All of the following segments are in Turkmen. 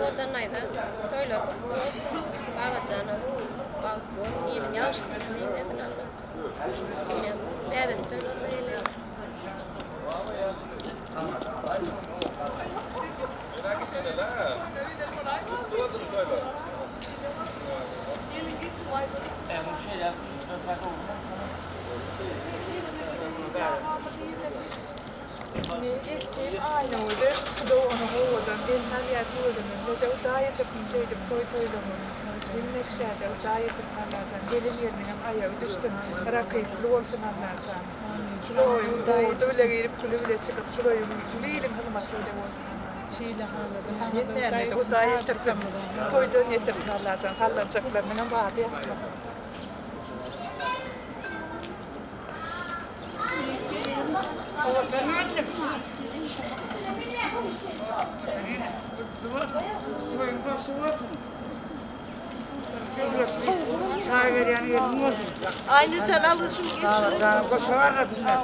Owadan aýda toýlar gutly bolsun Babajanam bagtly bolsun iliň ýagşysyny meňzesin Allajan Inem bäbek toýlaryna geleýin. Ertir Aýnagözel dogany owadan gelin alýar tüweleme bize Hudaý ýetirsin şeýdip toý toýlamagy hemme kişäde Hudaý ýetirsin Allajan gelen gelniňem aýagy düşsün rakyply bolsun Allajan şul oýuň ody bile girip küli bile çykyp şul oýuň uly iliň hyzmaty bile bolsun Allajan Hudaý ýetirsin toýdan ýetirsin Allajan sallançaklarynyňam bady ýatmasyn. Toýuň başy bolsun. Döwletli çaý berýän gelin bolsun. Aýnajan al şuny geç. Babajan goşa garrasynlar.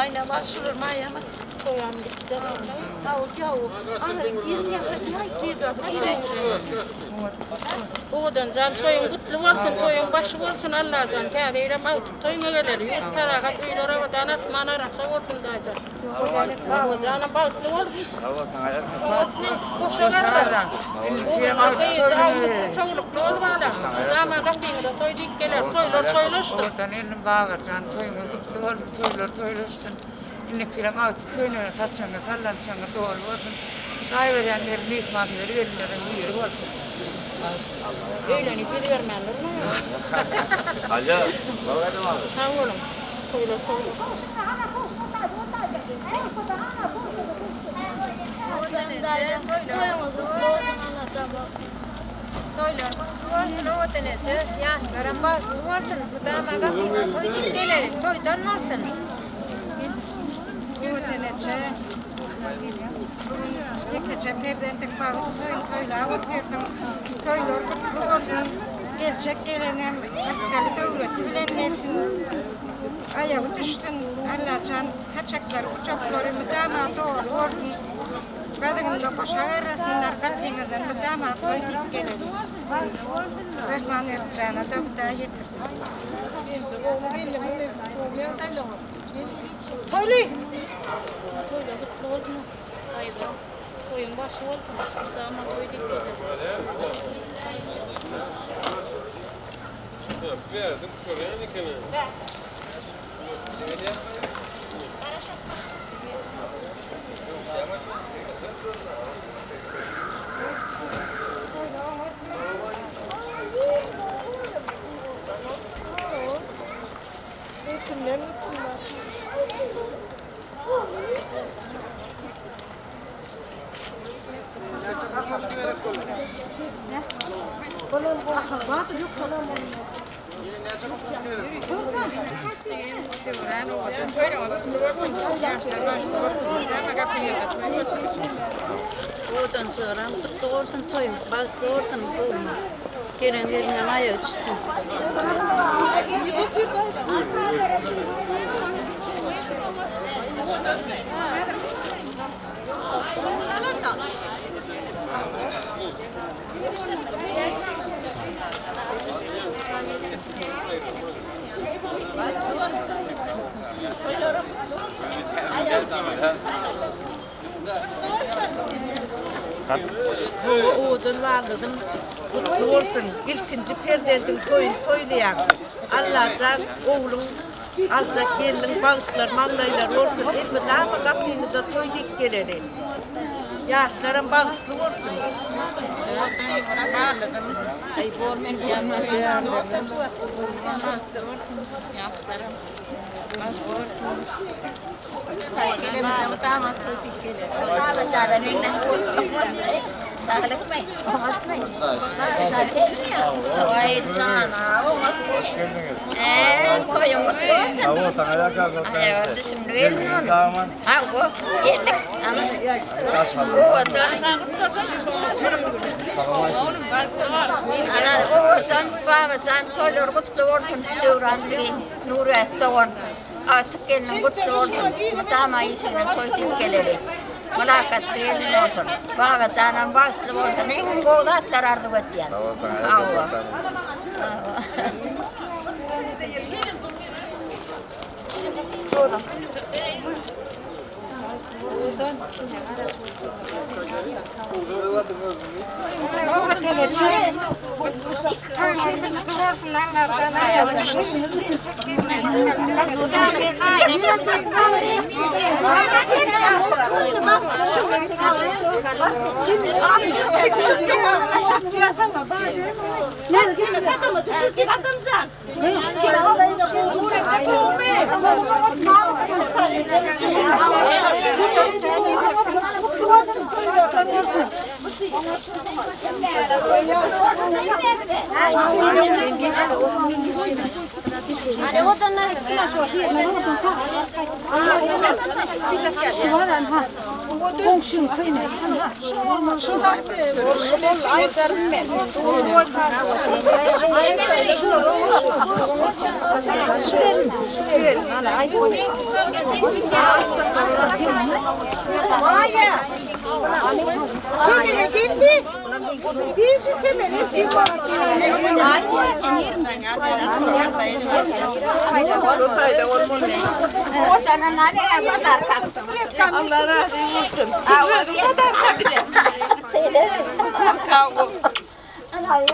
Aýna bar şular maýama. Toýam içde Owadanjan toýuň gutly bolsun toýuň başy bolsun Allajan täze ýylam agtyk toýuňa geler ýurt parahat öýler abadan asman arassa bolsun daýjan Babajanam bagtly bolsun Oňatmy goşa garra Ogully gyzly agtykly çowlukly bol balam mydama gapyňyza toý diýip geler toýlar toýlaşsyn. Owadan gelnim Babajan toýuňyz gutly bolsun toýlar toýlaşsyn. Indikilem agty köýnegini saçaňy sallançaňy doly bolsun. Çaý berýän ýeri myhmansöýer gelinleriň biri bolsun. Öýlenip ýüz bermän durma. Alýa, sag Sag boluň. Toýlar toý bolsun. Toýuňyz gutly bolsun Allajan bagtly. Toýlar gutly bolsun Owadan eje, ýaşlaram bagtly bolsun, mydama gapyňa toý diýip geleli, toýdan bolsun. Owadan eje, bu gün ýekeje perzendiň bagtly toýuny toýlap otyrsyň. Toýlar gutly bolsun, geljek gelenem rysgaly döwleti bilen gelsin, aýagy düşsün, Allajan saçaklary, gujaklary mydama doly bolsun. Gazygynda goşa garrasynlar gapyňyzdan mydama toý diýip geleli. Rahman Erdjana-da Hudaý ýetirsin. Toýly! Toýlar gutly bolsun daýza. Toýuň başy bolsun. Mydama toý diýip geleli. Berdim görýän ekeni. Owadan joram gutly bolsun toýuň bagtly bolsun göwnüň gelen ýerinden aýagy düşsün. Hawa owadan barlydym gutly bolsun ilkinji perzendiň toýuny toýlaýaň Allajan ogluň aljak gelniň bagtlar maňlaýlary bolsun elmydama gapyňyzda toý diýip geleli ýaşlaram bagtly bolsun. Agtyk gelniň gutly bolsun, mydama işigine toý diýip geleli. Mylakatly gelin bolsun. Babajanam bagtly bolsun. Iň gowy zatlar arzuw etýän. Hawa.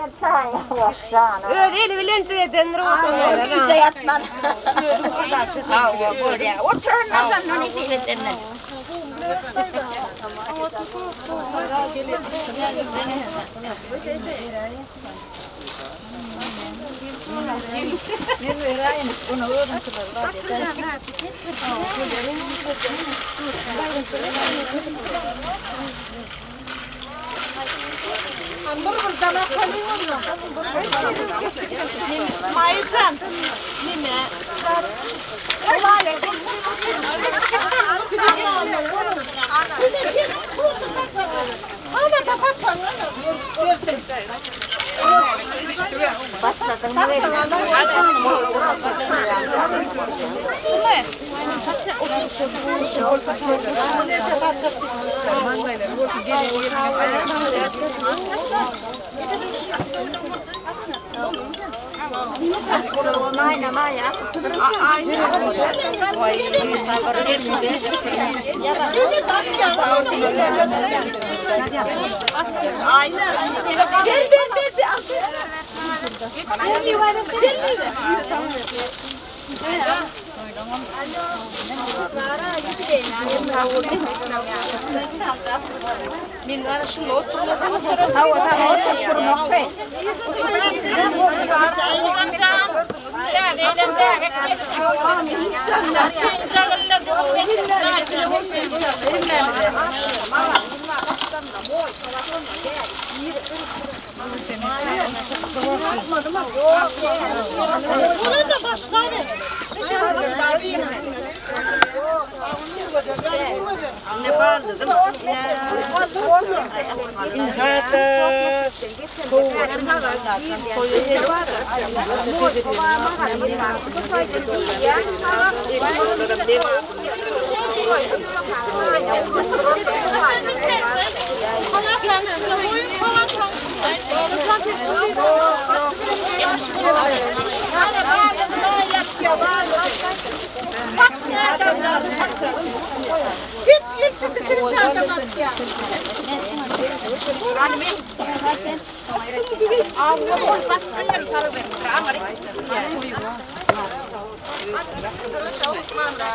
Allah razı olsun. Öz eli bilen edendir Hiç yatmadı. Hawa, bolýar. Oturan şondan nesip edenler.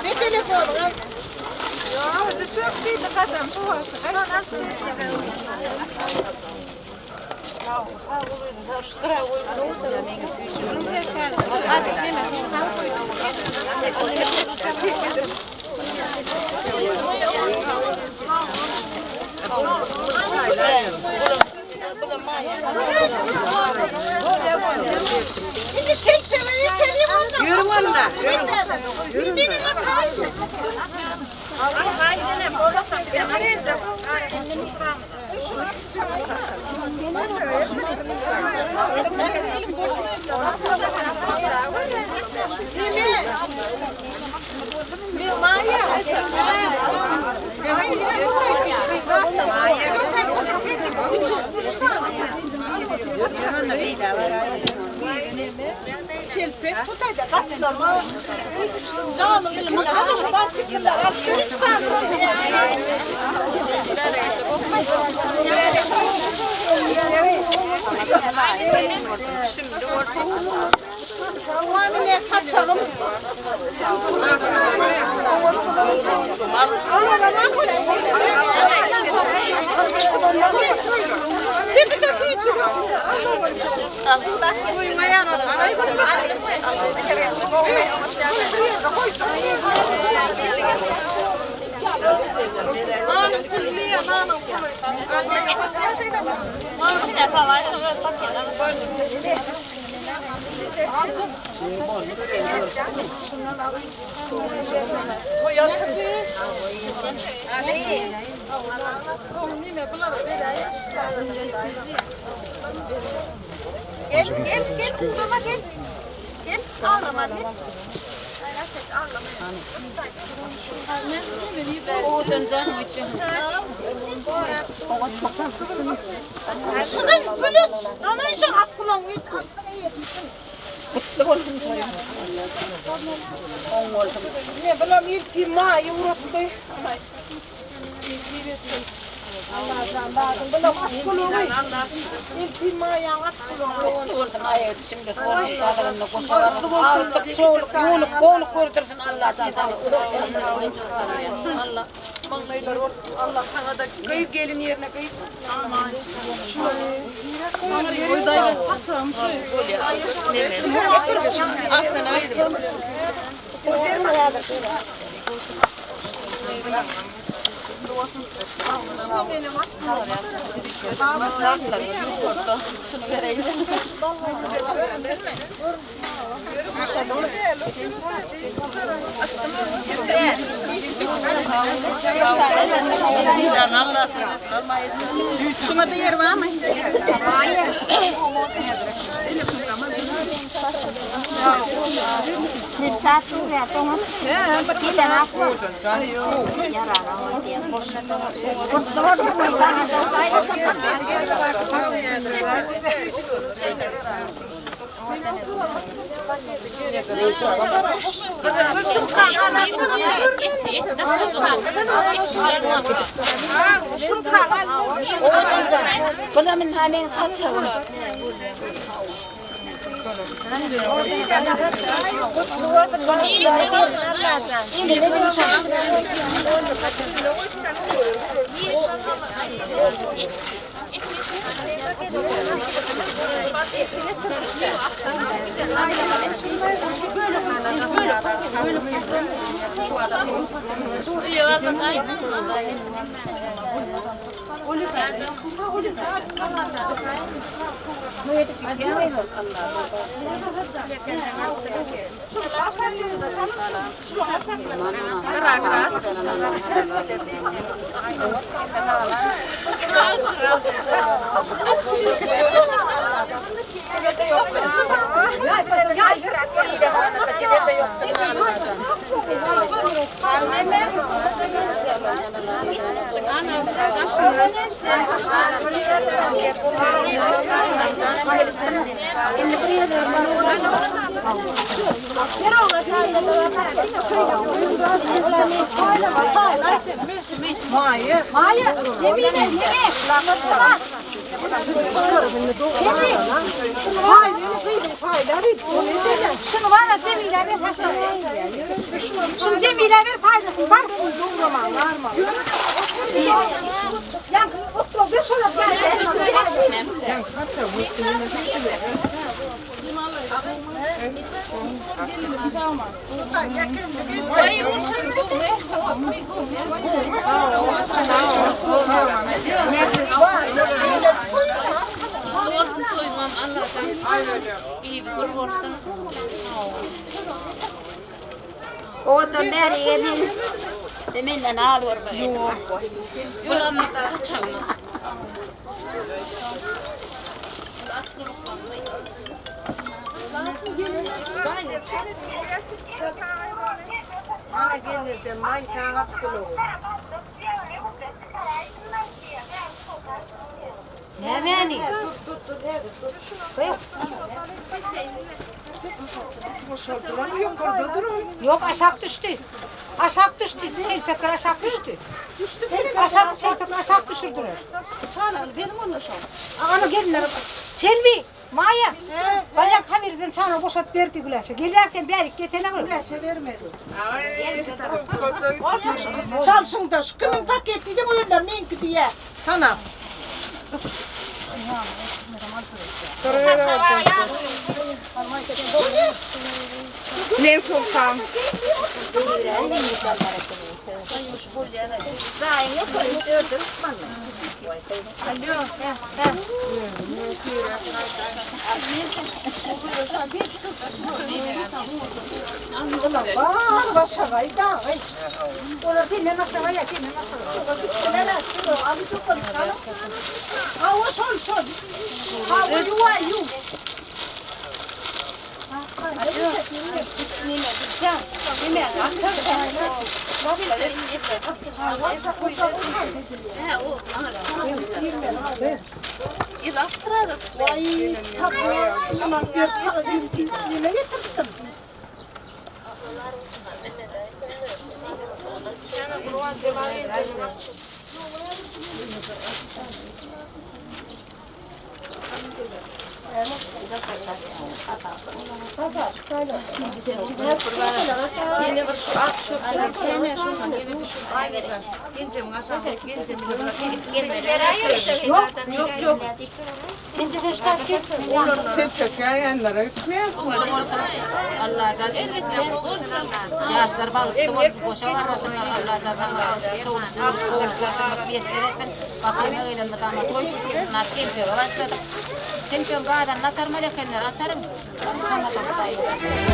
Ne telefonu? Ya düşüp diýdi gadam şu wagt. Şimdi çek beni, çekeyim onu. Yürü valla. Yürü. Benim atayım. Çelpek bu da katlama. Canım içinde hadi şu bantikler al görürsen. Muamine kaçalım. Gel gel gel baba gel. Gel ağlama gel. Şunun gülüş. Aman şu at kulağını Kutlu bolsun toýuň. Oň bolsun. Ne bulam ilti ma yumruklu. Allah'tan bulam at kulağı. İlti ma yan at kulağı. Kutlu bolsun aýagy düşümde soğuk daglarynda goşalar. Altyk soğuk, ýolup, gowluk gördürsün Allah'tan sağlık. Allah maňlaýlar olsun. Allah sana da gyz gelin yerine gyz. Aman. Şuna da yer var mı? Buna min hemen saçalım. Maýa. Maýa, Jemile, Jemile. Şunu var ya Cemile ver. Şunu Cemile ver paylasın. Bak. Ya otur bir şöyle gel. Owadan bäri gelin. Menden al görme. Ana geleceğim may sana kulu. Nämeni? Boşaldılar mı yukarıda durun. Yok aşak düştü. Aşak düştü. Çelpekler aşak düştü. Aşak çelpek aşak düşürdüler. Benim onu şol. Ana gelinler. Selvi, Maya. Bayak hamirden sana boşat berdi gülaşa. Gelerken berik getene koy. Gülaşa vermedi. Çalşın da şu kimin paketiydi bu yıllar menki diye. Sana. Ne sultan? Var başa da. Olar benden aşağı ya, benden aşağı. Ha o şol şol. Ha o yuva yu. Nime getirdim? Yine bir şu at çöpçüler kene şundan yine düşüp aynı. Gencem aşağı gencem Yok. Yok yok. İnceden şu tas gel. Çekmeyenlere gitmiyor. Allajan Yaşlar bagtly bolup boşa barasynlar Allajan sana çowluk niyetler etsin. Gapyňa gelen mydama toý tutsun. Çelpege başladyk. Çelpeg gadan atarmaly ekenler atarym. Thank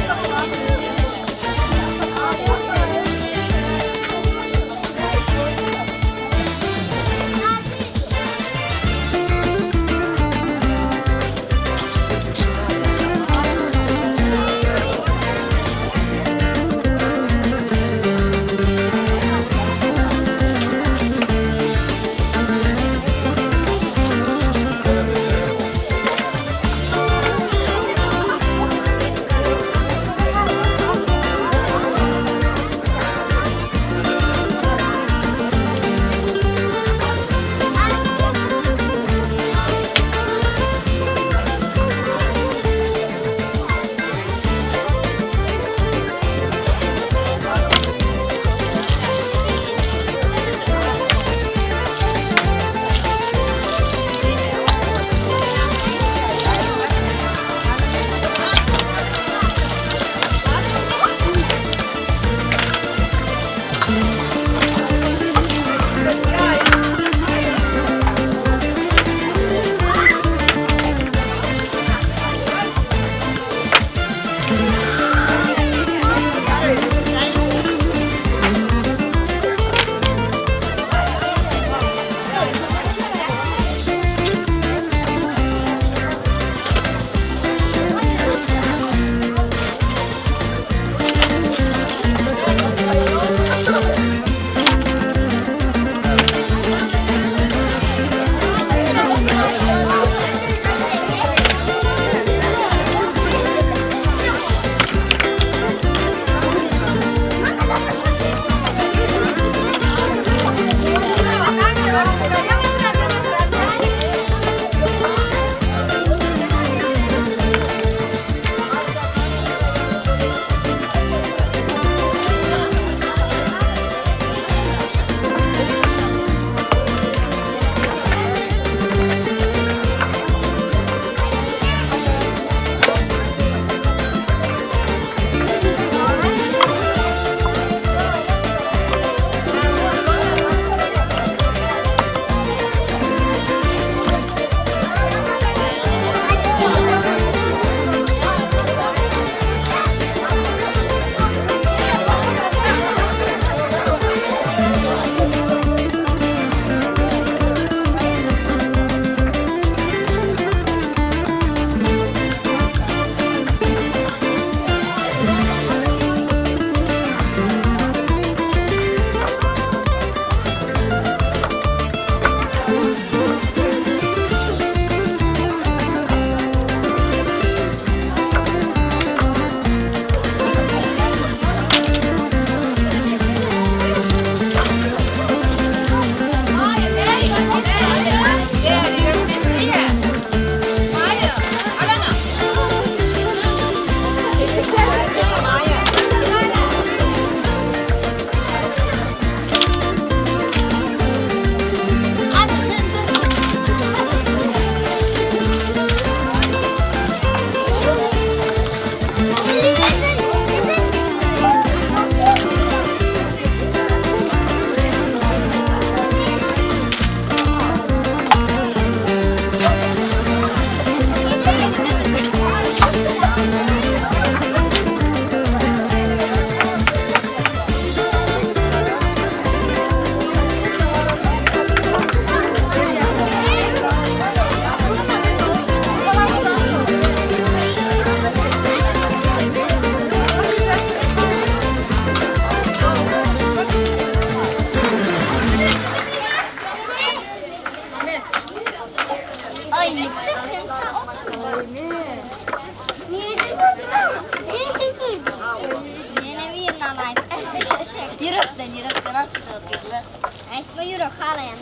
Owadan ýürekden atypdyr. Aýtma ýürek halaýan.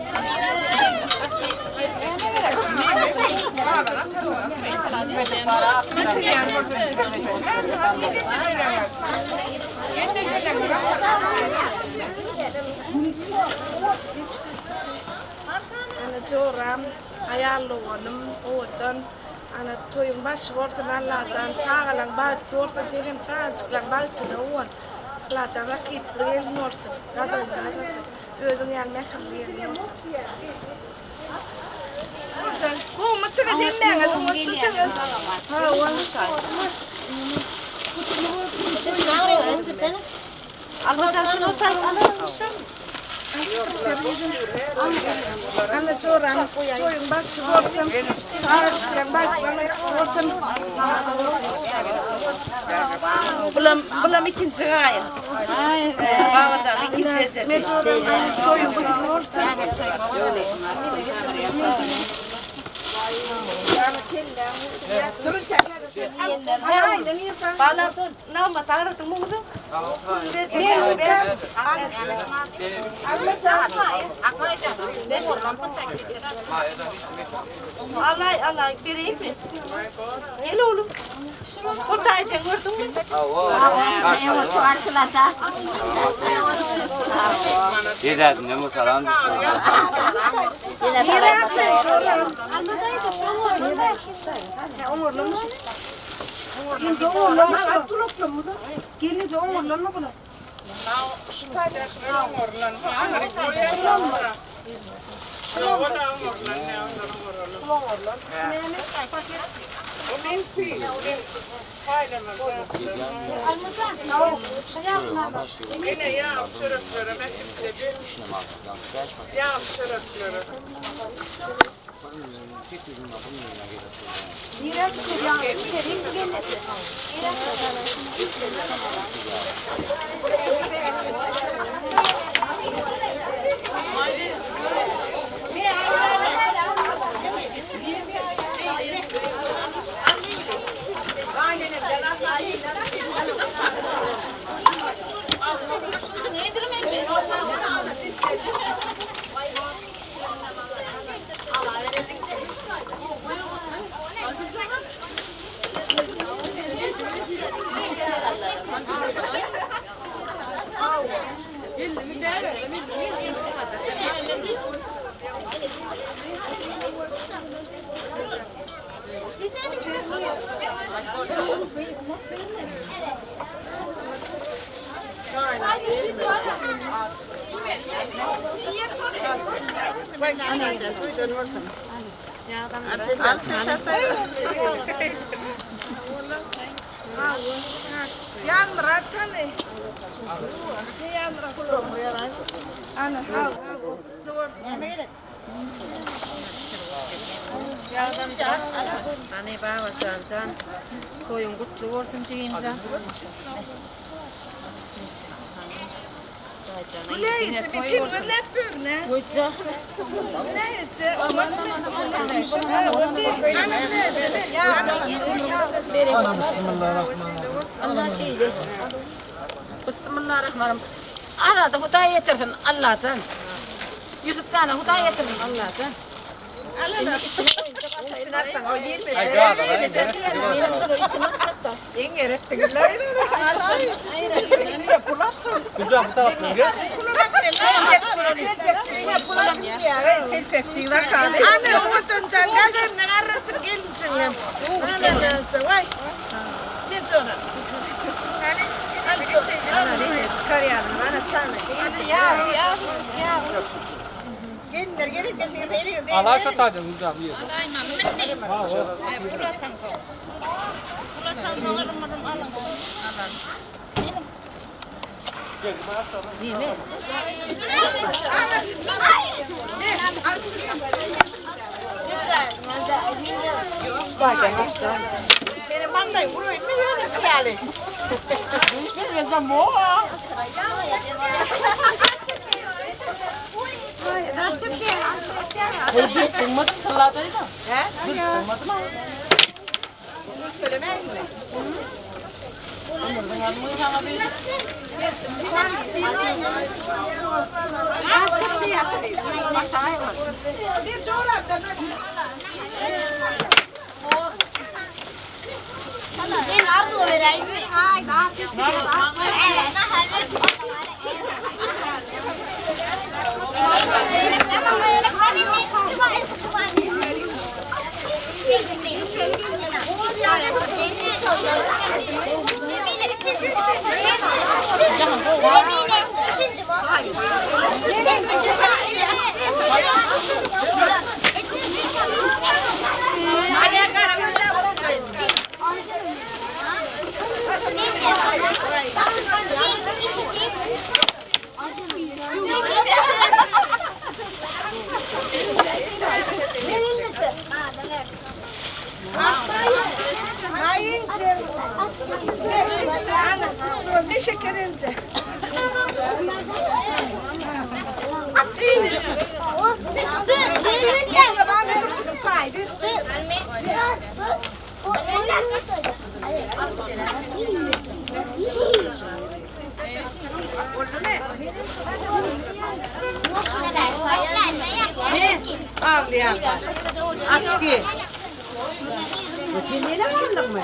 Ana joram, aýal doganym, owadan. Ana toýuň başy bolsun Allajan, çagalaň bagtly bolsun, senem çagajyklaň bagtyna guwan. Allajan rakyply gelin bolsun, gazanjy gazanjy, özüň ýaly mähirli gelin bolsun. Gowumysyňyz hemmäňiz oňatmysyňyz? Hawa. Almajan şuny otaýyp alaýmyşam. Ana joram, toýuň başy bolsun. Çagajyklaň bagtly bolsun. Bulam, bulam ikinji gaýyn. Babajan ikinji ejesi. Men joram, toýuň gutly bolsun. Balam, Nagmat aradyň muňuzy? Alay alay bereýinmi? Gel oglum. Kurtaýjyň gördüňmi? Ejesinden bu salam düşdi. Gelince oňurlanma bular. Ene ýag çöreklere mähirledi. Ýag çöreklere. Ýalmyrat hany? Ana, haw. Hany Babajan jan, toýuň gutly bolsun jigimjan. Güleýje, bir kim gözläp görne. Güleýje, Allah şeýle. Bismillahirrahmanirrahim. Azady Hudaý ýetirsin Allajan. Ýusup jana Hudaý ýetirsin Allajan. Ana, owadanjan, gazandan arrasyn gelinjiňem. Ana, waý. Ne jora. Hany, al jora. Çykarýaryn, ana çany. Gelinler gelip geçiňe eliňe değdi. Ala şataýdan güzel bir. Benim maňlaýym guraýyn mı ýöne käli? Men arzuw beräýinmi? Ne şeker ince. Aglaýan. Aç ki. Sen ýene galdyňmy?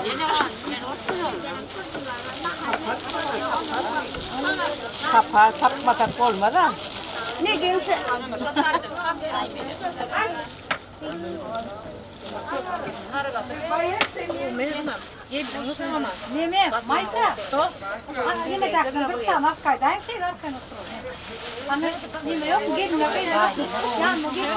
Tapa, tapmasak bolmaz a. Ne gelse. Neme, mayta. Neme dakın bir tamak kaydan şey arkan oturur. Ana neme yok mu gelin böyle Yan mı gelin?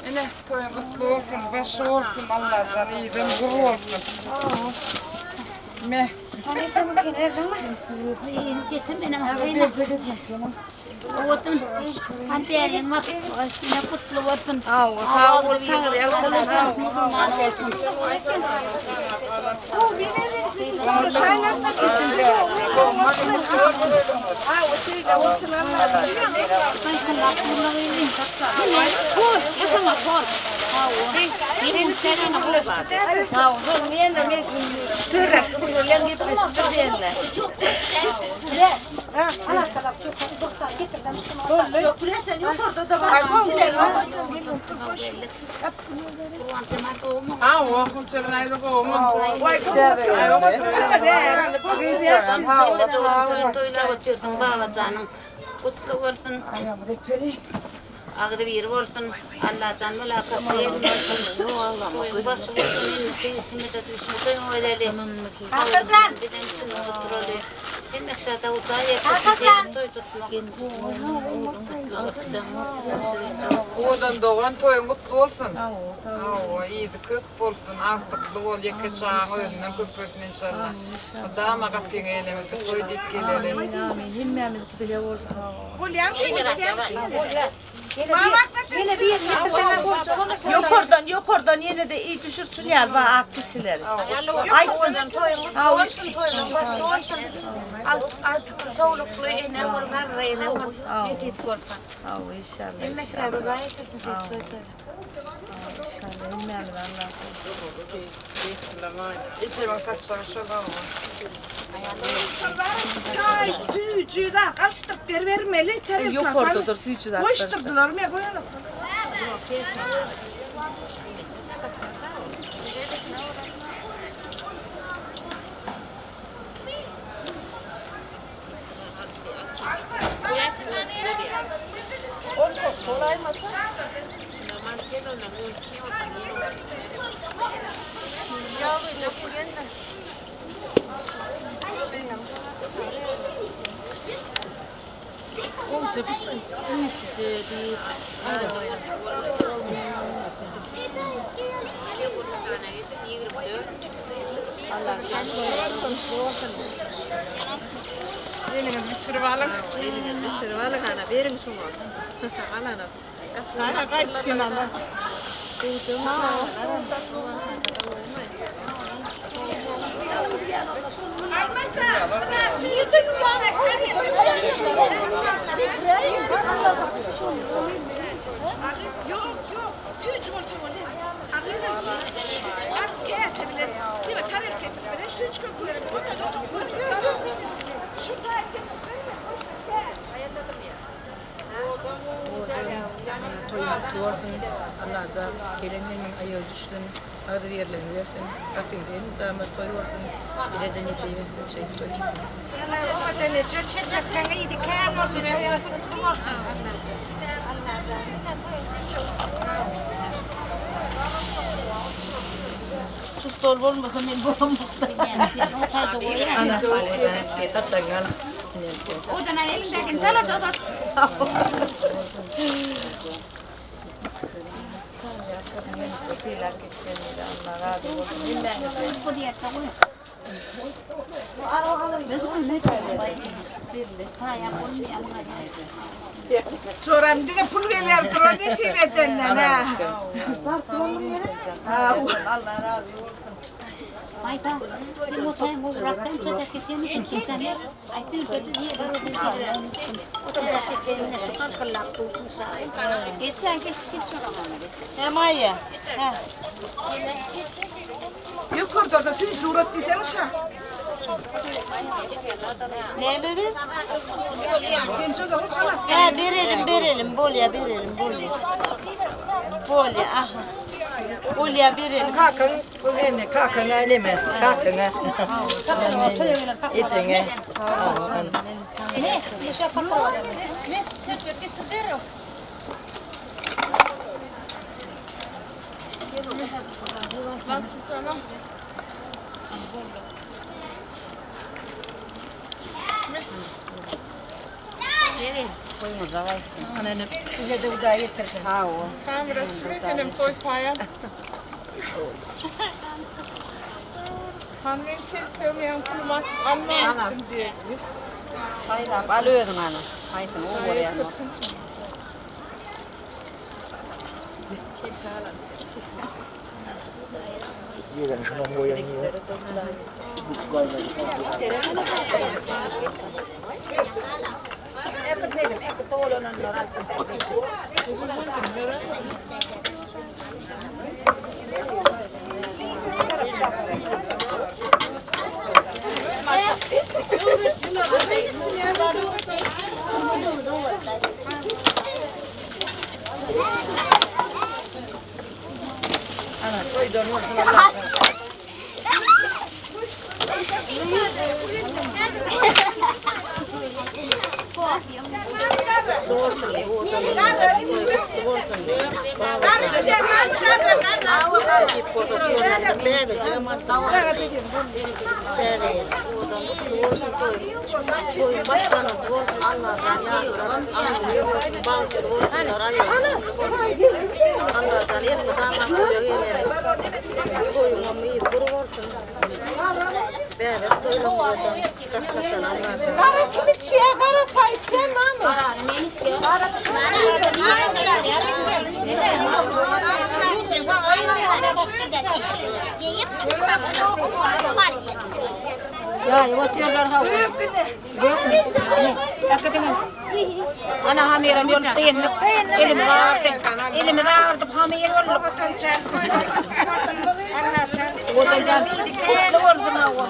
Ene toýuň gutly bolsun, başy bolsun, Allajan ýylan gur bolsun. Me. Owadan han berýän wagt ýene gutly bolsun. Sag bol, taňry ýalkasyn. Musulman bolsun. Törräk gurulýan gepleşip bir diýende. Hawa, gulçagyň aýry gowumy? Toýlap otyrsyň Babajanyň gutly bolsun. Agzy bir bolsun. Allajan mylakatly gelin bolsun. Toýuň başy bolsun. Indiki hemede düşme toýuň weleli. Kakajan. Bizem içinde oturaly. Hemme şada Hudaý etsin. Toý tutmak. Owadan dogan toýuň gutly bolsun. Hawa, yzy köp bolsun, agtykly bol, ýeke çagaň özünden köp bersin enşalla. Mydama gapyňa elemizi toý diýip geleli. Ýokardan, ýokardan ýene-de iý düşürçün ýaly ba ak kiçileri. Aý, Bolsun toýuň başy bolsun. Alt çowlukly ene bol, garry ene bol. Nesip bolsa. Hawa, inşallah. Hemme şada Hudaý getirsin şeýdip toý toýla. Inşallah hemmämiz Allah. Ejemiň saçlary şol hawa. Çaý, süýji zat alşdyryp bermeli. Ýokardadyr süýji zatlar. Goýuşdyrdylar men goýanok. Allajan toýlar gutly bolsun. Eliňizi bişirip alyň. Eliňizi bişirip alyň ana beriň şuňa. Al ana. Ana gaýtşyn ana. Toýuň gutly bolsun Allajan gelen gelniň aýagy düşsün agzybirligini bersin gapyňda elmydama toý bolsun bizede nesip etsin şeýdip toý tutmak. Owadan eje çelpekleň yzy kän bolsun toýuň gutly bolsun Allajan. Şu stol bolmasa men bolamok. Ana saçagyňy al. Owadan elindäkini çalaja uzat. Joram diňe pul gelýär duran nesip edenden ha. Allah razy bolsun. Maysa, yumurtayı bıraktım, çöpe keçeni, kimsenin. He Maýa. He. Ýokarda da süýji urat diýseň şa. Näme biz? He berelim berelim bolýa berelim bolýa. Bolýa aha. Bolýa berelim. Kakaň ene kakaňa neme kakaňa. Ejeňe. Ne? Ne? Çelpek getir derrew. Bize de hudaý getirsin. Kamera çümekenem toý paýan. Han men çelpegimi ýaň pulumy atyp almaýyn diýip. Saýlap al özüň ana. Haýsyny gowy görýäň bolsa. Toýuň başlangyjy bolsun Allajan ýaşlaryň agzybir bolsun bagtly bolsunlar aýagy üstünde bolsun Allajan elmydama toýa geleli toýuňam yzy gür bolsun bäbek toýlaryňa-da gatnaşaly Allajan. Gara kim içýär? Gara çaý içýän barmy? Ýaýyp otyrlar hawa. Gökmi? Äkisiňe. Ana hamiram ýolup dyndyk. Elimiz agyrdy. Elimiz agyrdyp hamir bolduk. Watanjan kutly bolsun hawa.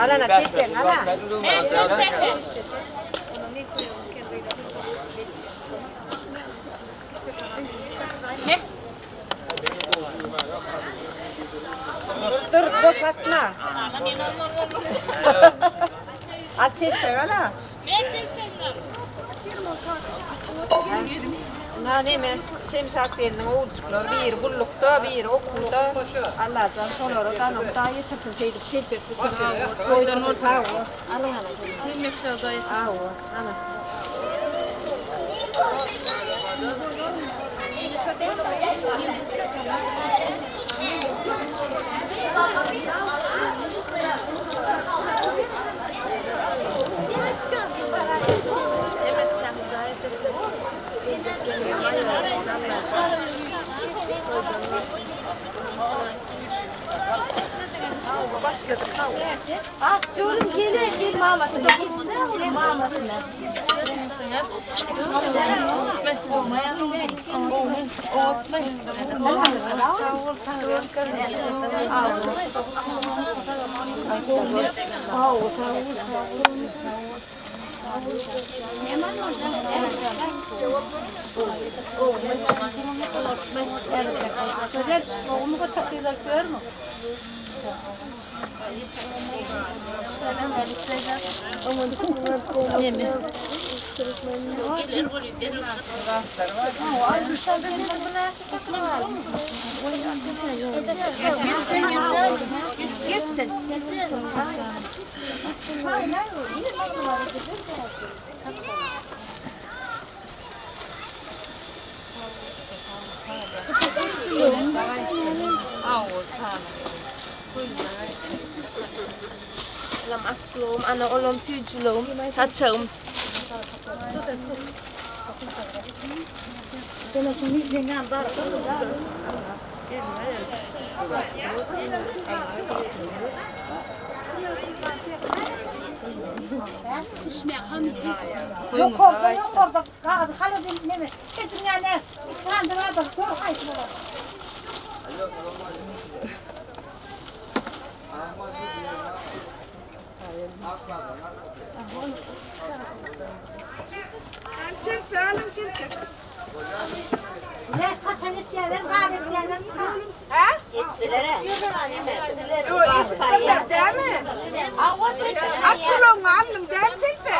Al ana çelpegiňi al. Men çelpekli. Ne? Dur, boşatma. Al çelpek ala. Men çelpegim. Na neme, Şemşat gelniň ogulçyklary biri gullukda, biri okuwda. Allajan şolara da Hudaý ýetirsin şeýdip çelpek biçirip. Toýdan bolsun. Sag bol. Alyň ana. Hemmek şagdaý. Hawa, ana. Başladık. Akçoğlum gel gel mamasına gel mamasına. Güzel, oğlumu kaçak diyorlar, görür mü? Olam aklym, ana olam süýjüligim, saçagym. Yok orada, yok orada. Kaldı, kaldı, neme. Geçin yani, kandır adır, gör haysın olar. Çelpe alın çelpe. Ne saçan etkiler, var etkiler. Ha? Ettiler ha. Yok, ettiler değil mi? At kulağını alın değil mi çelpe?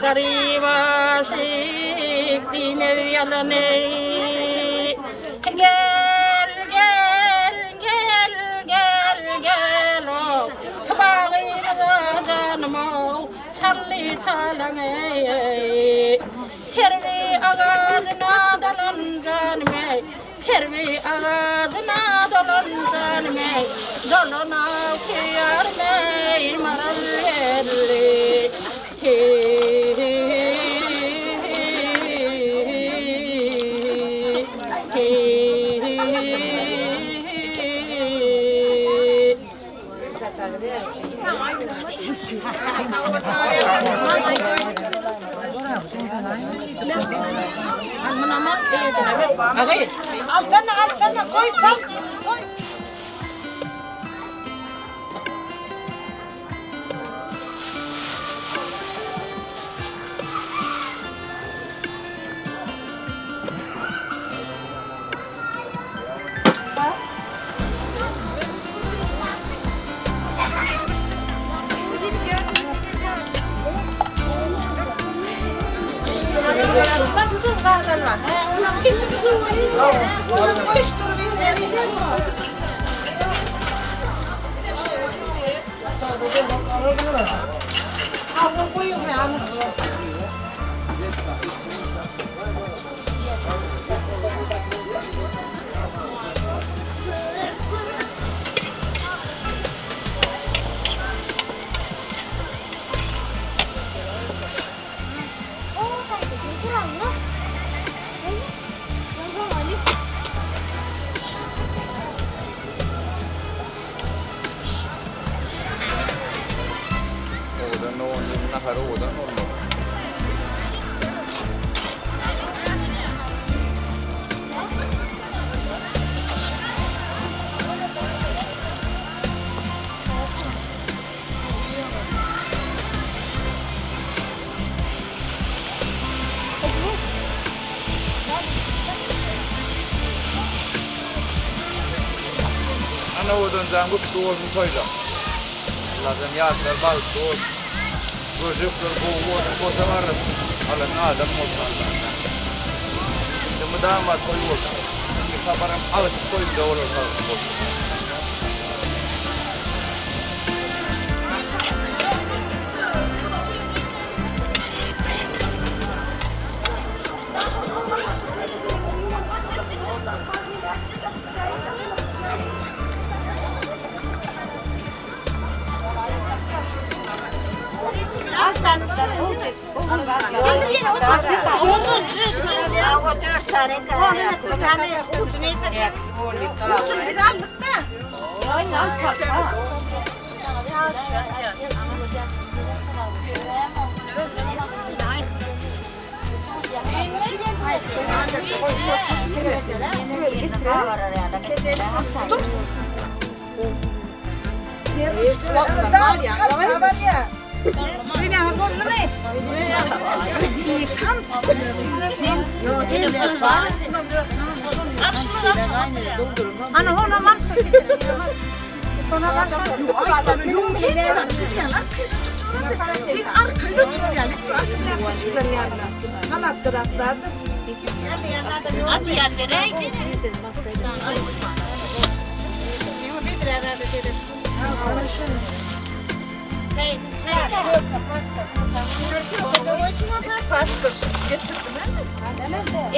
Garyp aşyk diýmez. ýalany. Gel, gel, gel, gel, gel-ow, Bagymyza janym-ow, Salli talaň eý. Serwi agajyna dolan janym eý, Serwi agajyna dolan janym eý, Dolan-ow söýerim eý, Maral geldi. Alsana, alsana, goý, sal, goý. Owadan dogan diýip nahary owadan bolmaly. Ana owadanjan gutly bolsun toýlaň. Allajan ýaşlar bagtly bolsun. Görjekler gowy bolsun goşa garrasyn. Alanyň adam bolsun Allajan. Indi mydama toý bolsun. Indi saparam agtyk toýunda bolar saglyk bolsun.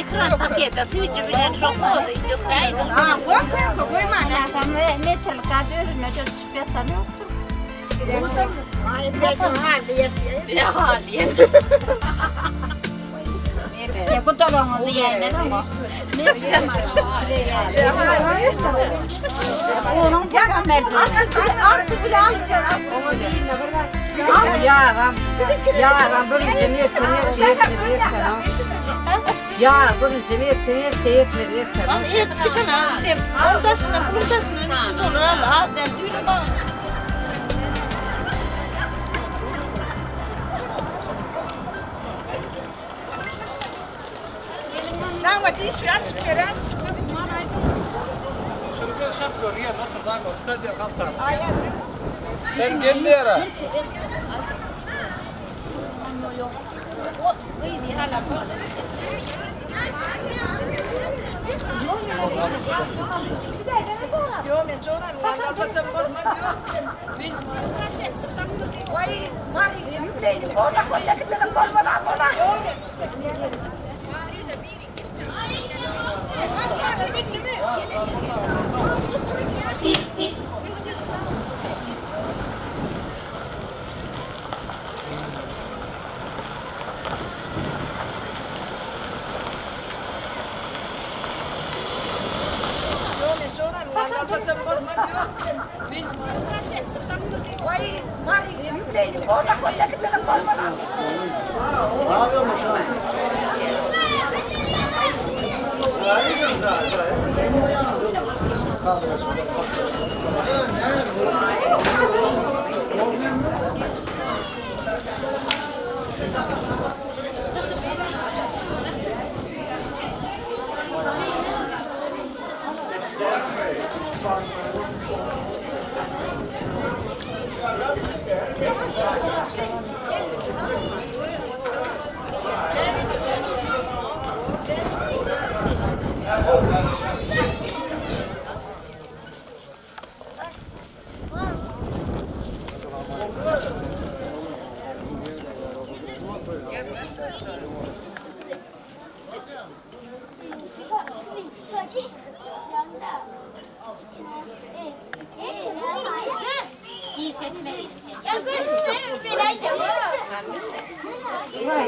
Ekran paketi süýji bilen şok boldy. Ýagam birinji mertebe Ýag birinji mertebe ýetmedi ýetmedi. Am ertdik ana dem. Al daşyndan, puluň daşyndan 300 dollar al. Al ben düýne bak. Damat işi açyp beren çykdy. Şunu bir şapkör ýer otur damat kadir halta. Sen gel ýere.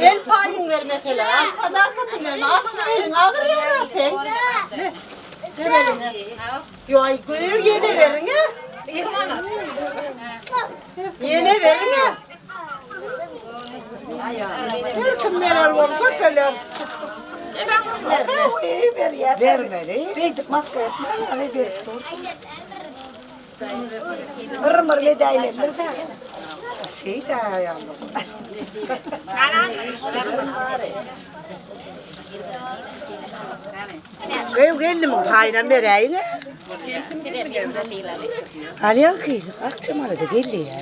El paýyň ber mesele. Atsa arkasyny berme. Atsa eliň agyrýar sen. Ber eliňe. Ýoý, göýe ýene beriň-e. Ýene beriň-e. Her kim berer bol, köpeler. Bermeli. Beýdip maska etmän, aý berip dur. Mır-mır edäýmelidir-dä. Şeýdä ýaly. Öý gelnimiň paýynam beräýiň-ä. Alýan gyz, akjamalyda geldi-ä.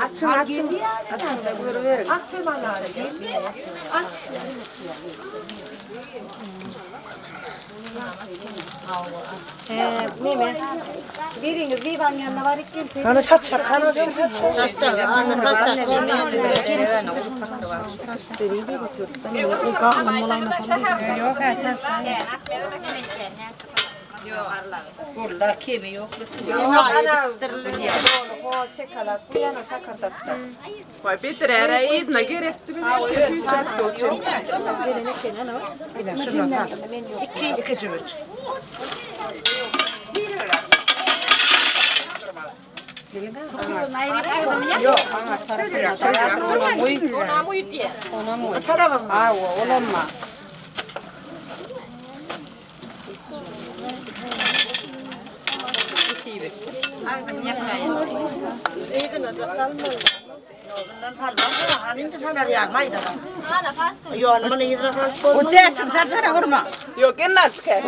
Açyň, açyň. Açyň-da görüberiň. Neme? Biriňiz diwan ýanyna baryp gelseňiz. Hany saçak, hany saçak. Saçak, hany saçak. Gurlar kemi ýok. Vay Bedir ärä yzyna gerekdi bir Iki, iki jübüt. Yok en az ke.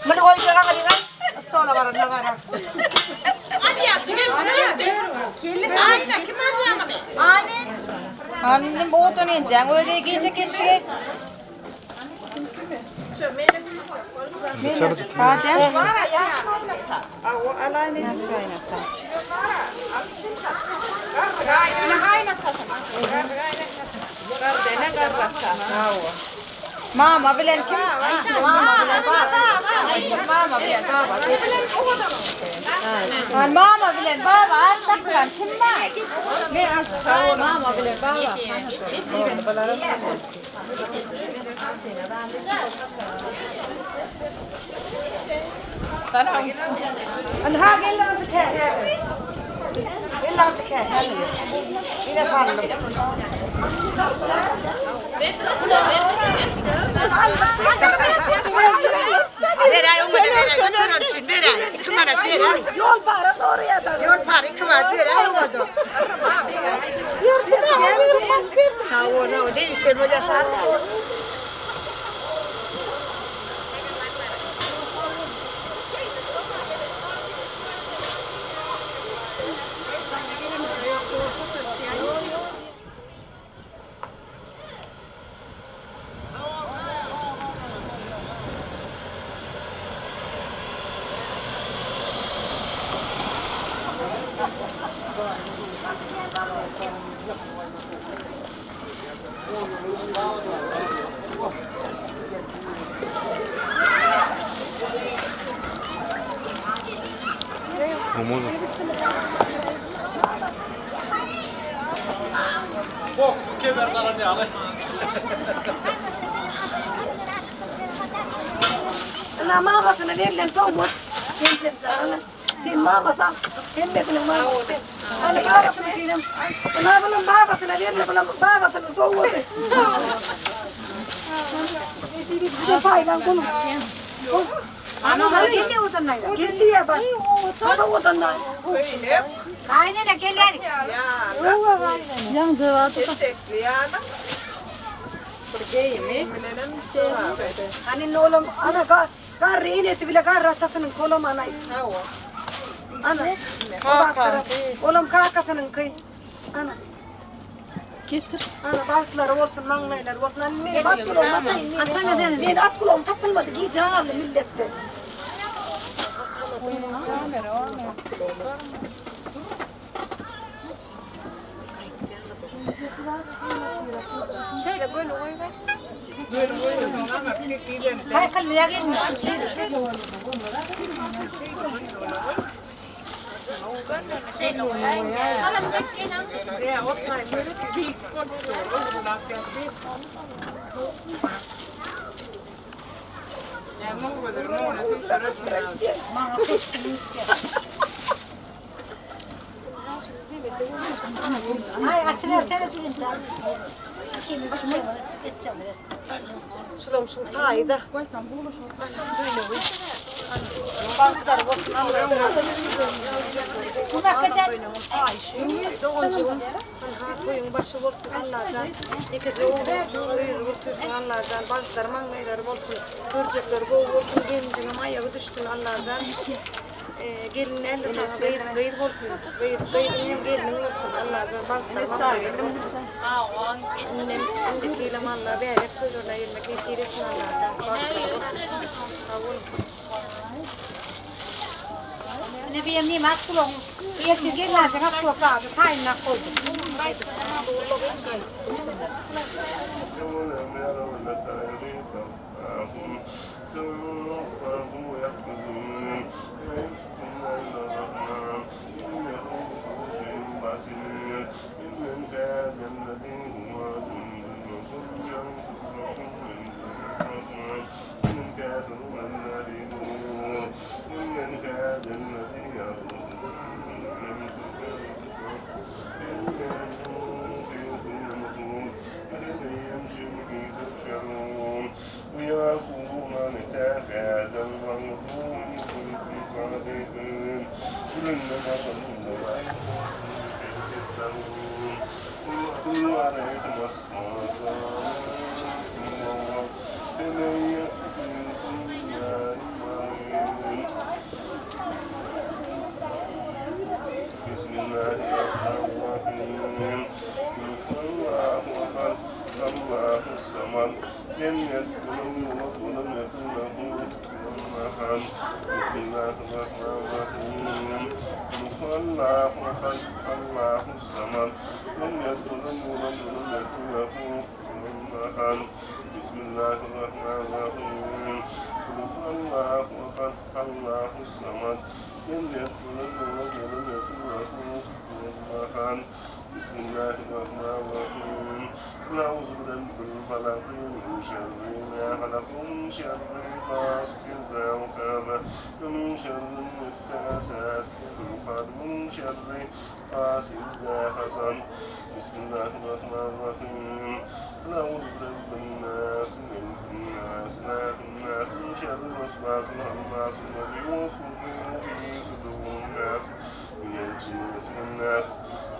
Muny goýjak aňryňa. Stola baranda garar. Annem odan enjäň özi gije keşige. Mama bilen kim? Mama bilen. Mama. Mama bilen baba. Mama bilen baba at dakylan kim bar? Mama bilen baba. Anha gelin käse. Gelin käse. Yine saldım. Veray onu da veray götürürüm şimdi veray. İki manat veray. Yol para doğru ya da. Yol para iki manat veray onu da. Ha onu o değil şey böyle sağ. Boks kemerden alan ýaly. Ana mamasyna verilen sowgat. Genjem jana. Sen mamasa, hemmesiniň mamasy. Ana babasyna diýdim. Ana bunun babasyna verilen bulan babasynyň sowgady. Bize paylan kulum. Ana geldi odanlar. Geldi ya bak. Ana odanlar. Kaynana gel ver. Ýaňja bardy. Eşekli ýaly. Bir geýimi. Bilenem Hani oğlum ana gar garry enesi bile garry atasynyň kolum anay. Ana. Kaka. Oğlum kakasynyň kıy. Ana. Getir. Ana bagtlary bolsun, maňlaýlary bolsun. Ana men at gulagym ataýyn. Men at gulagym tapylmady, gije aldy milletde. Şeýle göni goý ber. Haýkyllyya gelin. Sana çek gel amca. Ya o böyle büyük Ay atıversene cigim can. Şulam şu taýda. Bagtlar bolsun. Bu bakacak. Doganjygym. Ha toýuň başy bolsun Allajan. Ýekeje ogul öýür götürsün Allajan. Bagtlar maňlaýlary bolsun. Görjekler gowy bolsun. Gelinjigim aýagy düşsün Allajan. Gelin elde sana gyz, gyz bolsun. Gyz, gyzyň hem geliniň bolsun Allajan. Bagtlar maňlaýlary bolsun. Indem indiki ýylam Alla bäbek toýlaryna gelmek nesip etsin Allajan. Bagtlar bolsun. Sag boluň. Ne bileyim neyim at kulağım. Ertir gelmeyecek at kulak abi. Tayinle koydum. Kul huwallahu ahad, Allahus samad, lem ýelid we lem ýulad we lem ýekun lehu kufuwan ahad. Bismillahirrahmanirrahim. Kul a'uzu birabbil falak min şerri ma halak we min şerri gasikin iza wekab we min şerrin neffasati fil ukad we min şerri hasidin iza hasad. Bismillahirrahmanirrahim. Kul a'uzu birabbin nas, melikin nas, ilahin nas, min şerril waswasil hannas, ellezî yuwaswisu fî sudurin nas, minel jinneti wen nas.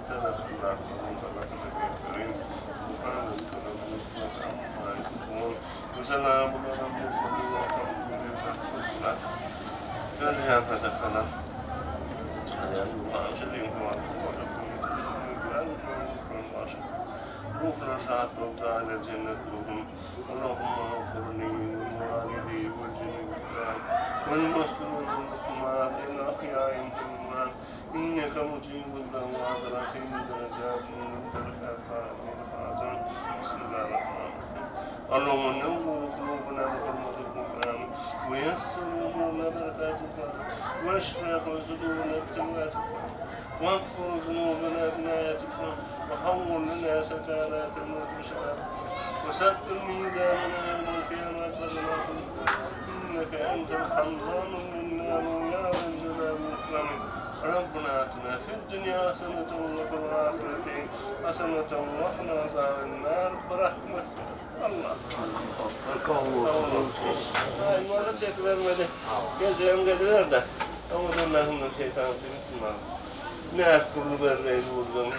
Sadakallahul azim, sadakan nebiyyül kerim. Subhane rabbike rabbil izzeti amma ýasifun, we selamun alel murselin, welhamdülillahi rabbil Ruhlar şat bolup jaýlary jennet bolsun. Allahumma agfirli we walidi we jemii wel muslimin wel muslimat el ahýai minhum wal inneke mujibud dawat rafi'ud derejat Bismillahirrahmanirrahim. Allahumma newwir kulubana bi hurmatil Kur'an we ýessir umurna bi berekatil Kur'an we eşrah sudurna bi tilawatil Kur'an wagfir zunubana bi inaýatil Kur'an we hawwil lana sekaratil mewt bi şerafetil Kur'an we saqqil mizanana ýewmel kyýamat bi hasenatil Kur'an inneke entel hannanul mennanu ýa zel jelali wel ikram. Rabbana atina fid dünýa haseneten we fil ahireti haseneten we kina azaben nar birahmetike Allah. Aýmana çekibermedi. Geljegem geliber-de. Euzubillahi mineşşeýtanirrajim. Bismillah. Näf kullu berreýin wuldan we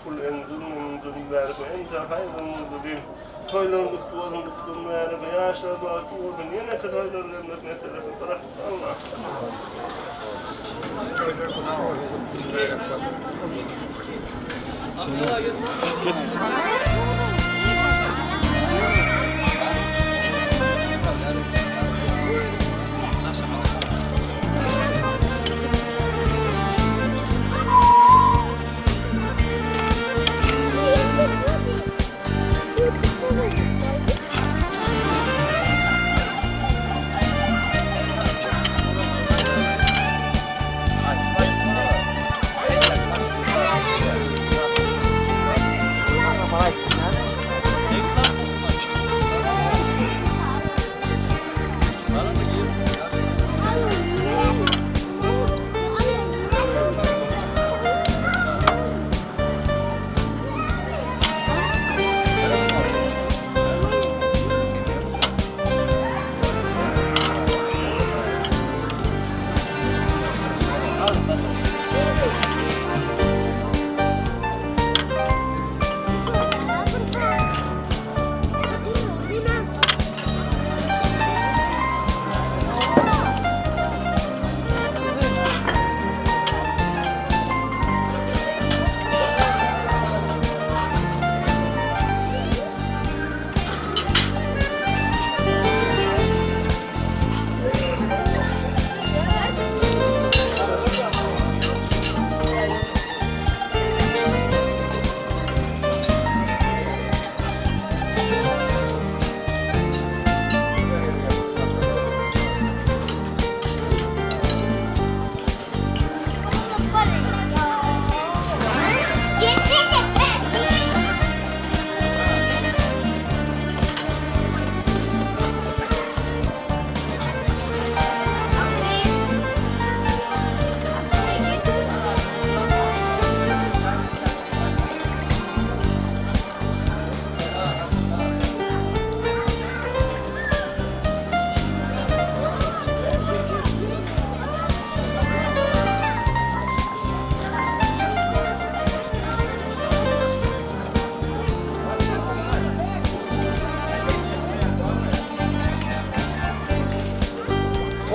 kul enzul min dun we ente haýrul munzilin. Toýlaryň gutly bolsun gutly mübärek ýaşlar bagtly bolsun ýeneki toýlar gelmek nesip etsin birahmet Allah. Toýlar gutly bolsun mübärek bolsun.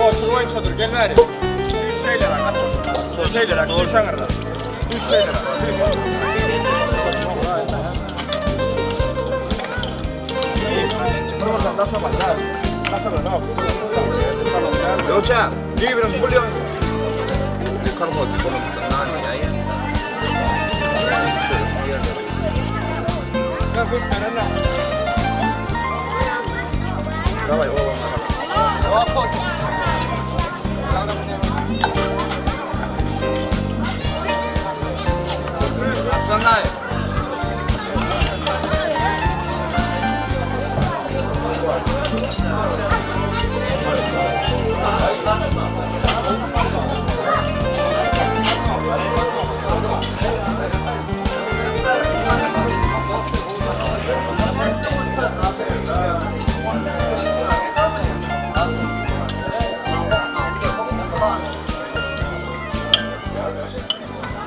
Otur oýunçadyr gel bäri. Düş şeýleräk aç. Şeýleräk düş aňyrda. Düş şeýleräk. Bir buradan daşa bak. Daşa bak. Ýoça, düýbüniň pul ýok. Daway, oba.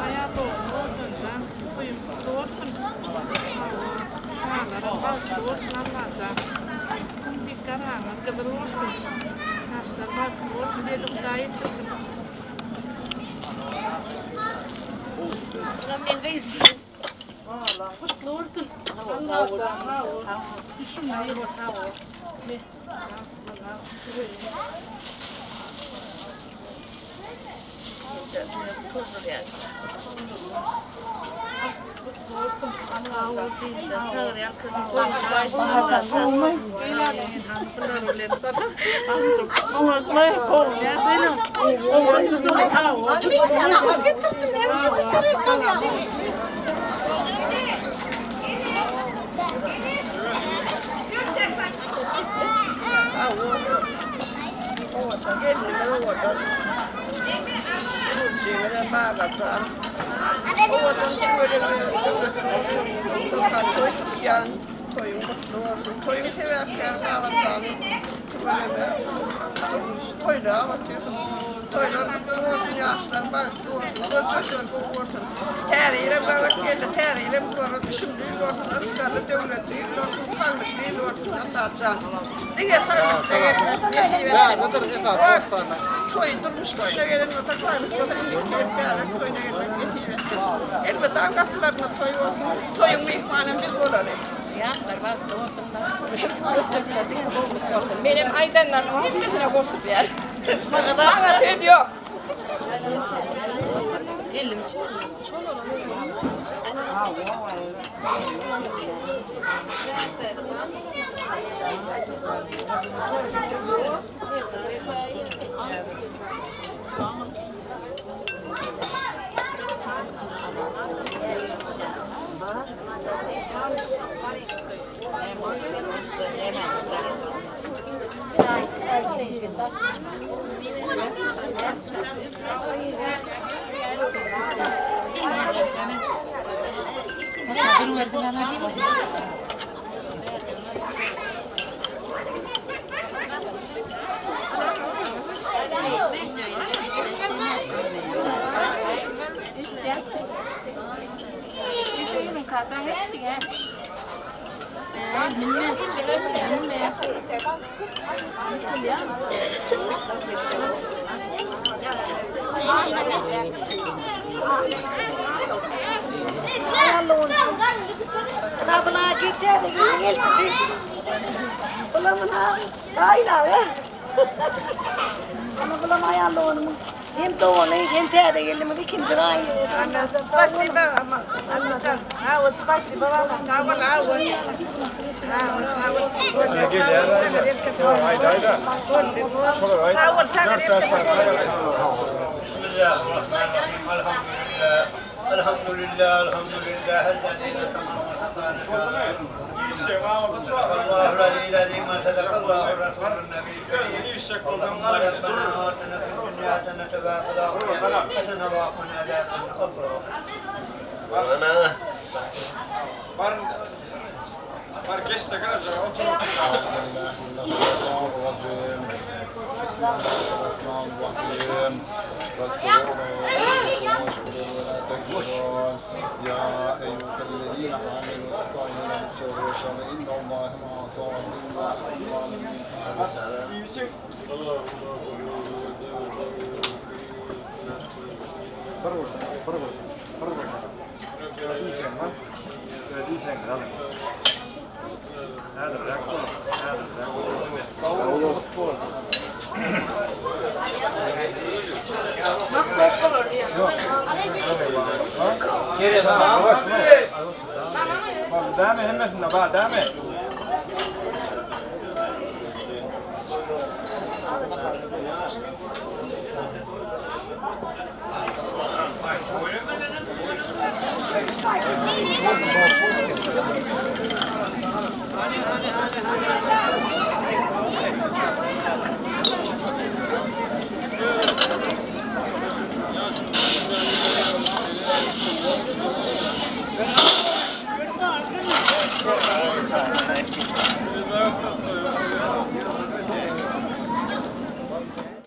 Aýal dogry Owadanjan toýuň gutly bolsun Çagalaram bagtly bolsun Allajan Gün dik garaňyz gyzyl bolsun Ýaşlar bagtly bolsun dedi Hudaý ýetirsin. Gutly bolsun Allajan Düşünmeý Owadan gelnimiz owadan. Gülçinimizem Babajan. Owadan tüweleme döwletimiziň çopan toý tutýan. Toýuň gutly bolsun. Toýuň sebäpkäri Babajanyň tüweleme durmuş toýlap otyrsyň. Toýlar gutly bolsun, ýaşlar bagtly bolsun, görjekler gowy bolsun. Täze ýylam gabat geldi, täze ýylam görüp düşümli ýyl bolsun, yşgarly döwletli ýyl bolsun, saglykly ýyl bolsun Allajan. Diňe saglykda gelmek nesip etsin. Toý, durmuş toýuna gelen bolsa saglyk bolsa indiki gezek bäbek toýuna gelmek nesip etsin. Elmydam gapylarynda toý bolsun, toýuň myhmanam biz bolaly. Ýaşlar bagtly bolsunlar. Ösjekler diňe gowulyk bolsun. Menem aýdanlarymyň hemmesine goşulýan. Maňa söz ýok. Hem dogany hem täze gelnimiz ikinji gaýyn. Spasiba Allajan. Hawa, spasiba walla. Sag bol, hawa. Sag bol, sag Elhamdülillah, elhamdülillah, يا أيها الذين آمنوا استعينوا بالصبر والصلاة إن الله مع الصابرين Däme hemmesinde bar, däme.